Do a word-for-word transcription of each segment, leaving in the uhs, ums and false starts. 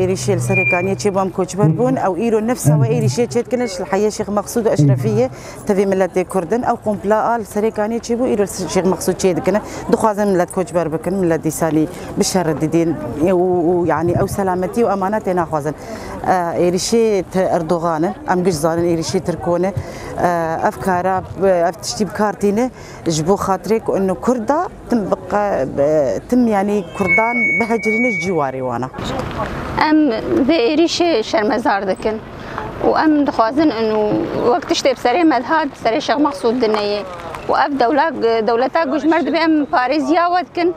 Êrîşê li Serêkaniyê çêbû, em koçber bûn. Ew îro nefsa wê êrîşê çêdikine, ji li heyê Şêx Mexsûd û Eşrefiyê tevî miletê Kurd in. Ew kompla a li Serêkaniyê çêbû, îro li Şêx Mexsûd çêdikine. Dixwazin milet koçber bikin, milet dîsanî bi şer re didin û, û, yanî ew selametî û emanetê naxwazin. E, êrîşê te-, Erdogan in, em giş zanin êrîşê Tirko ne. E, ev kara, ev tiştî bi kar tîne ji bo xatirê ku ino Kurda tim biqe-, bi-, tim, yanî Kurdan bihecirîne ji cîwarê wana. Em vê êrîşê şermezar dikin û em dixwazin û wek tiştê bi serê me dihat, serê Şêx Mexsûd dineyê û ev dewla-, dewleta ku ji me re dibê em parêziya we dikin,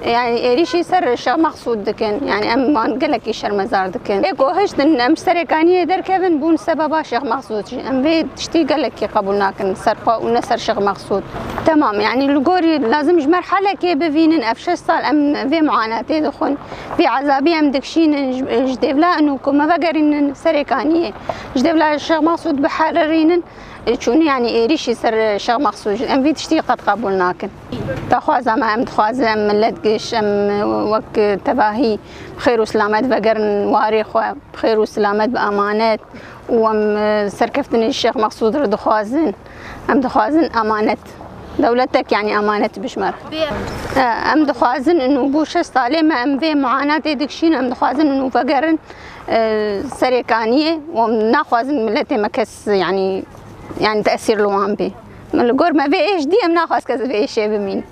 yanî êrîşî ser Şêx Mexsûd dikin. Yanî em wan gelekî şermezar dikin. Ê ku hiştin em ji Serêkaniyê derkevin, bûn sebeba Şêx Mexsûd jî. Em vê tiştî gelekî qebûl nakin ser xwe û ne ser Şêx Mexsûd. Temam, yanî li gorî lazim ji merhelekê bivînin, ev şeş sal em vê muanatê dixwin, vê ezabî em dikişînin, ji, ji dêvla û ku me vegerînin Serêkaniyê, ji dêvla Şêx Mexsûd bihererînin, çûnî yanî êrîşî ser Şêx Mexsûd, em vî tiştî qet qebûl nakin. Daxwaza me, em dixwazin em milet giş, em wek tevahî bi xêr û silamet vegerin warê xwe, bi xêr û silamet, bi emanet û em, e, serkeftinê Şêx Mexsûd re dixwazin. Em dixwazin emanet. Dewletek, yanî emanet bi ji me re. E, em dixwazin û bû şeş salê me em vê muanatê dikişîn, em dixwazin û vegerin, e, Serêkaniyê û em naxwazin miletê me kes, yanî, yanî tesîr li wan bê. Li gor me vê êş dî, em naxwaz kes vê êşê bimîn.